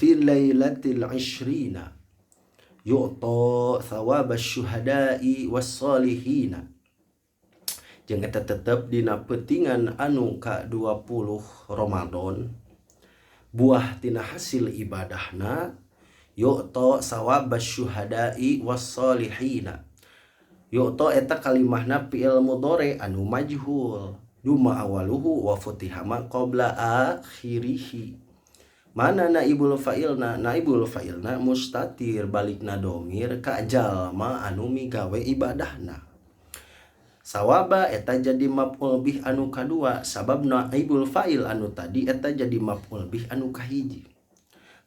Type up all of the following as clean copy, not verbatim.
Fi lailatil ishrina yu'ta thawaba syuhada'i was-salihina. Jeung eta tetep dina peutingan anu ka-20 Ramadan, buah tina hasil ibadahna yu'ta sawaba syuhada'i was-salihina. Yu'ta eta kalimahna fi'il mudhari anu majhul, duma awaluhu wa futiha ma qabla akhirihi. Mana naibul fa'ilna? Naibul fa'ilna mustatir, balikna domir ka jalma anu migawe ibadahna. Sawaba eta jadi maf'ul bih anu kadua, sabab naibul fa'il anu tadi eta jadi maf'ul bih anu kahiji.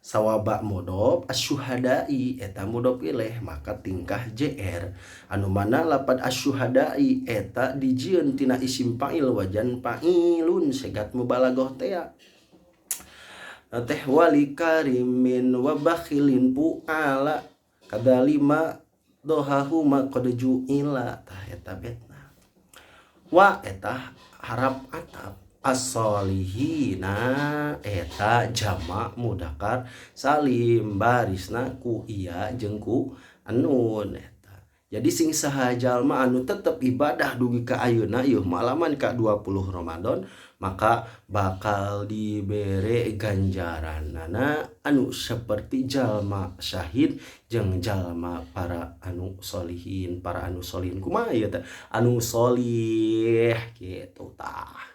Sawaba mudhof, asyuhada'i eta mudhof ilaih, maka tingkah JR anu mana lapad asyuhada'i eta dijieun tina isim fa'il wajan fa'ilun segat mubalaghah tea teh wali karimin wa bakhilin pu'ala kadalima dohahuma qad ju'ila. Tah eta betna wa eta harap atap, as-solihina eta jamak mudakar salim, barisna ku iya jeung ku anun eta. Jadi sing saha jalma anu tetep ibadah dugi ka ayeuna ieu malaman ka 20 Ramadan, maka bakal dibere ganjaranana anu seperti jalma syahid jeung jalma para anu solihin, para anu solihin. Kumaha ieu teh anu solih gitu tah.